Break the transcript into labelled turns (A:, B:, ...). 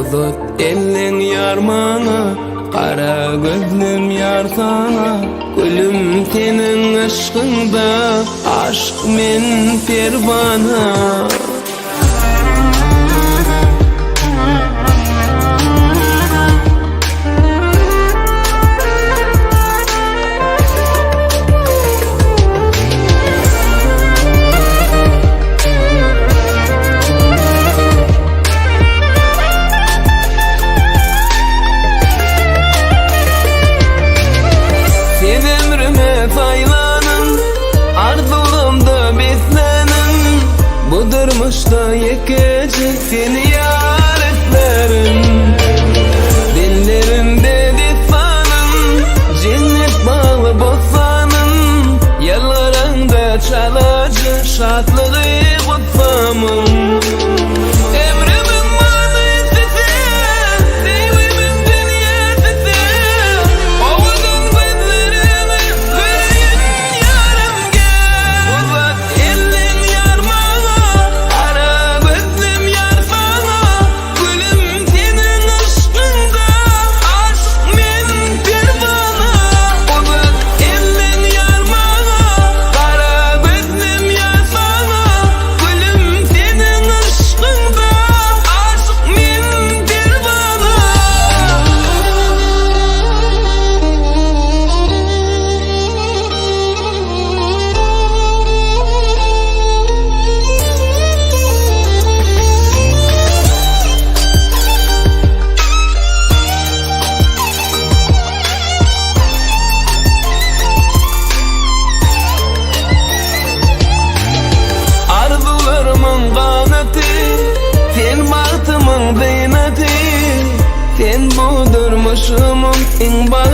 A: Uzat elleň ýar maňa, Gara gözlüm ýar saňa, Gülüm seniň yşkyňda, Aşyk men perwana. Sen ömrüme saýlanyň, arzuwlamda besläniň, Bu durmuşda ýekeje seni ýar etlärin. Dillerimde dessanyň, jennet bagly bossanym, Ýalbaraňda çalaja şatlygy gussamyň. Ömrümiň manysy sen, söýgimiň dünýäsi sen, Owadan gözleriňi göreýin ýarym gel. Uzat elleň ýar maňa, gara gözlüm ýar saňa, Gülüm seniň yşkyňda, aşyk men perwana. Uzat elleň ýar maňa, gara gözlüm ýar saňa, Gülüm seniň yşkyňda, aşyk men perwana. Arzuwlarymyň ganaty, sen bagtymyň zynaty, Sen bu durmuşymyň iň bagtly.